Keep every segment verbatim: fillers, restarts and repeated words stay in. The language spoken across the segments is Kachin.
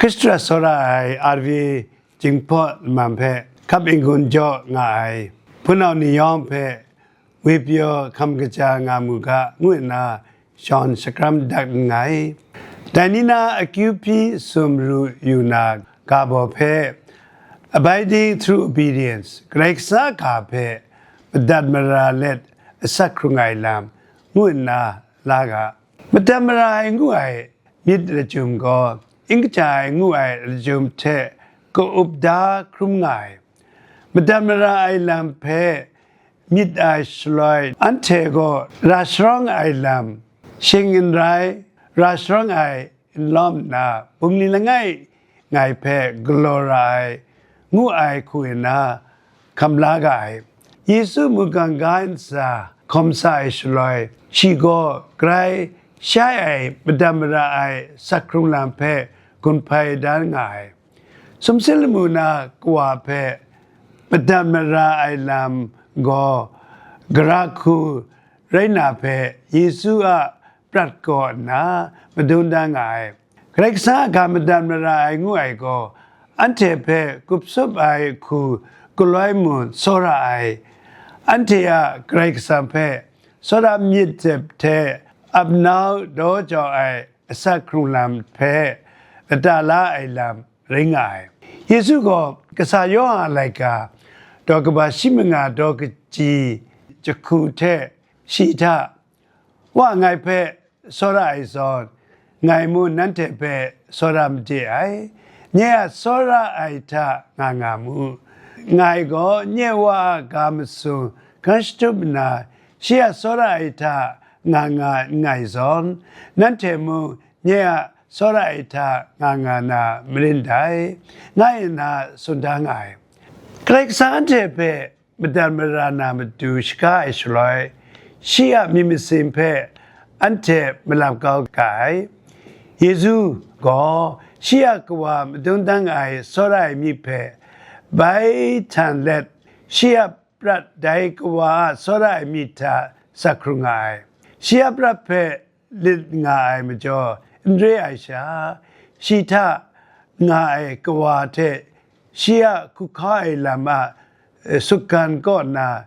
Hkristu a tsawra ai R V Jinghpaw lamam hpe hkap n-gun jaw nga ai hpunau ni yawng hpe ngwi pyaw hkam kaja nga mu ga, ngu nna shawng shakram dat nngai. Dai ni na akyu hpyi sumru yu na ga baw hpe, Abiding through obedience, Karai Kasang a ga hpe madat mara let asak hkrung ai lam, ngu nna la ga. Madat mara ai ngu ai myit lachyum gaw, n kaja ai ngu ai lachyum hte ka-up da hkrum nga ai. Madat mara ai lam hpe myit ai shaloi, anhte gaw ra sharawng ai lam, shing n rai, ra sharawng ai n lawm nna, bungli langai ngai hpe galaw ra ai, ngu ai hku nna hkam la ga ai. Yesu mungkan ga ntsa hkawm sa ai shaloi, shi gaw grai shai ai madat mara ai sak hkrung lam hpe gun hpai dan nga ai. Sumsing lamu na kawa hpe madat mara ai lam gaw, gara hku rai na hpe Yesu a prat kaw nna madun da nga ai. Karai Kasang a ga madat mara ai ngu ai gaw, anhte hpe kupsup ai hku galoi mu tsawra ai, anhte a Karai Kasang hpe tsawra myit hte apnau daw jau ai asak hkrung lam hpe lata la ai lam rai nga ai. Yesu gaw kasa Yawhan a laika daw kaba shi manga daw kaji jahku hte shi hta, "Wa, ngai hpe tsawra ai zawn, ngai mung nanhte hpe tsawra made ai, nye a tsawra ai hta nga nga mu. Ngai gaw nye Wa a ga masum hkan shatup nna, shi a tsawra ai hta nga nga nngai zawn, nanhte mung nye a tsawra ai hta nga nga na marin dai," nga nna tsun da nga ai. Karai Kasang anhte hpe madat mara na matu shaga ai shaloi, shi a myit masin hpe anhte malap kau ga ai. Yesu gaw shi a kawa madun dang ai tsawra ai myit hpe bai htan let, shi a prat dai kawa a tsawra ai myit hta sak hkrung nga ai. Shi a prat hpe lit nga ai majaw n re ai sha, shi hta nga ai kawa hte shi a hkuhkau ai lam a, eh, sutgan kaw nna,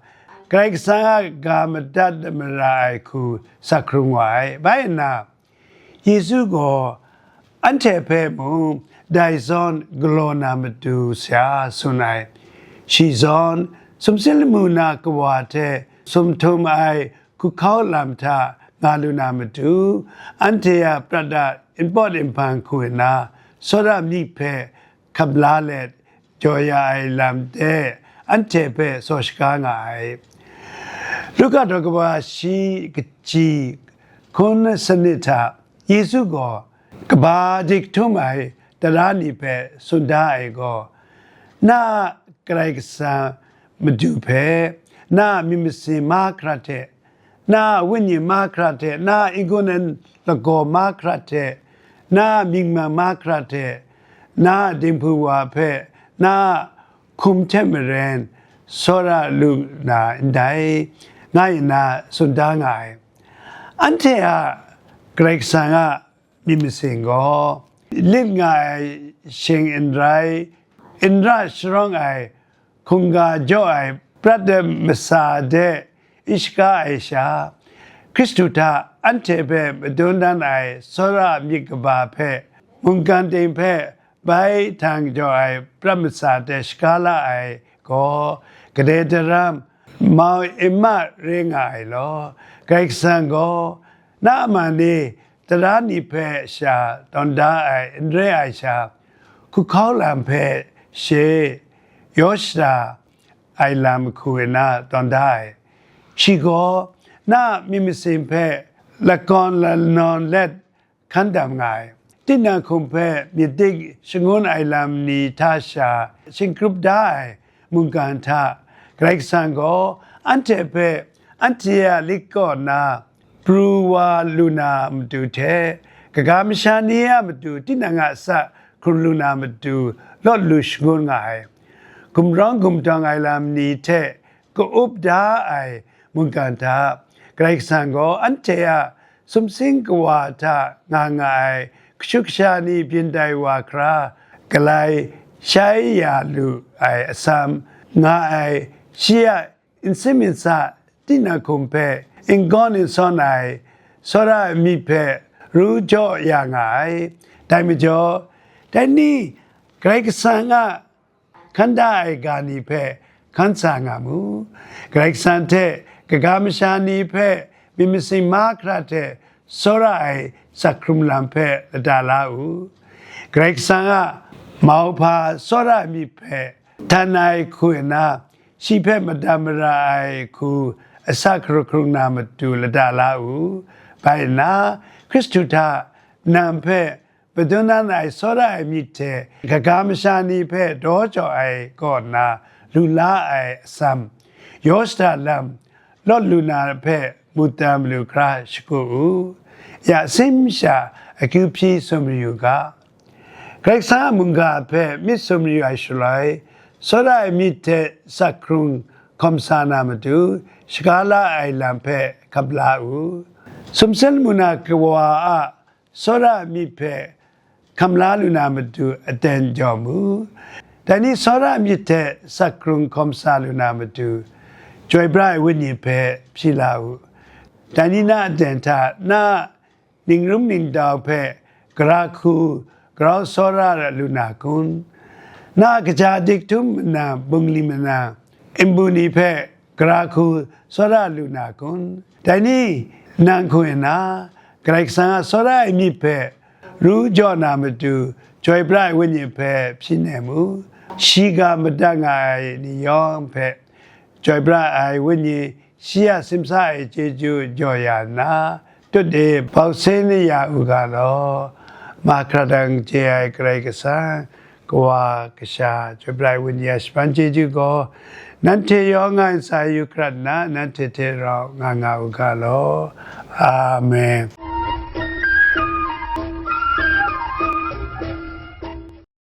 Karai Kasang a ga madat mara ai hku sak hkrung wa ai. Bai nna, Yesu gaw anhte hpe mung dai zawn galaw na matu sha tsun ai. Shi zawn, sumsing lamu na kawa hte sumhtum ai hkuhkau lam hta nga lu na matu, anhte a prat a npawt nhpang hku nna, tsawra myit hpe hkam la let, jaw ya ai lam de anhte hpe tsaw shaga nga ai. Luka daw kaba shi kaji hkun sanit hta Yesu gaw kaba dik htum ai tara ni hpe tsun da ai gaw, na a Karai Kasang Madu hpe, na a myit masin mahkra hte, na a wenyi mahkra hte, na a n-gun n lagaw mahkra hte, na a mying mang mahkra hte, na a dinghpung wa hpe, na a hkum hte maren tsawra lu na ndai, nga nna tsun da nga ai. Anhte a Karai Kasang a myit masin gaw, lit nga ai shing n rai, n ra sharawng ai, hkungga jaw ai prat de masa de n shaga ai sha, Hkristu hta anhte hpe madun dan ai tsawra myit kaba hpe, mungkan ting hpe bai htang jaw ai prat masa de shaga la ai gaw, gade daram, mau n ma re nga ai law, Karai Kasang gaw na a man e tara ni hpe sha tawn da ai n re ai sha, hkuhkau lam hpe she yaw shada ai lam hku nna tawn da ai. Shi gaw na a myit masin hpe lakawn lanawn let hkan dam nga ai. Tinang hkum hpe myit dik shangun ai lam ni hta sha shingkrup da ai mungkan hta, Karai Kasang gaw anhte hpe anhte a lit kaw na pru wa lu na matu hte, kaga masha ni a matu tinang a asak hkrung lu na matu lawt lu shangun nga ai. Gumrawng gumtawng ai lam ni hte ka-up da ai mungkan hta, Karai Kasang gaw anhte a sumsing kawa hta nga nga ai kashu kasha ni byin tai wa hkra, galai shai ya lu ai atsam nga ai, shi a nsin nsa tinang hkum hpe n-gawn n-sawn ai tsawra ai myit hpe ru jaw ya nga ai. Dai majaw, dai ni Karai Kasang a hkan da ai ga ni hpe hkan sa nga mu. Karai Kasang hte kaga masha ni hpe myit masin mahkra hte tsawra ai sak hkrung lam hpe lada la u. Karai Kasang a mauhpa tsawra ai myit hpe htan ai hku nna, shi hpe madan mara ai hku asak hkrung hkrung na matu lada la u. Bai nna, Hkristu hta nang hpe madun nan ai tsawra ai myit hte kaga masha ni hpe daw jaw ai kaw nna lu la ai atsam, yaw shada lam, lawt lu na hpe mutdan malu hkra shagu u. Ya, simsha akyu hpyi tsun mayu ga. Karai Kasang a mungga hpe myit tsun mayu ai shaloi, tsawra ai myit hte sak hkrung hkawm sa na matu, shaga la ai lam hpe hkap la u. Sumsel muna kawa a tsawra ai myit hpe hkam la lu na matu aten jaw mu. Dai ni tsawra ai myit hte sak hkrung hkawm sa lu na matu, Chyoi Pra ai Wenyi hpe hpyi la u. Dai ni na aten hta na a ningrum ningdau hpe gara hku grau tsawra lu na kun? Na a kaja dik htum mana bungli mana nbu ni hpe gara hku tsawra lu na kun? Dai ni nang hku nna, Karai Kasang a tsawra ai myit hpe ru jaw na matu, Chyoi Pra ai Wenyi hpe hpyi nem u. Shi ga madat nga ai ni yawng hpe, Chyoi Pra ai Wenyi shi a simsa ai chyeju jaw ya nna, tut e bau se ni ya u ga law. Mahkra dang chye ai Karai Kasang, Kawa, Kasha, Chyoi Pra ai Wenyi a shaban chyeju gaw, nanhte yawng a ntsa yu hkrat nna, nanhte hte rau nga nga u ga law. Amen.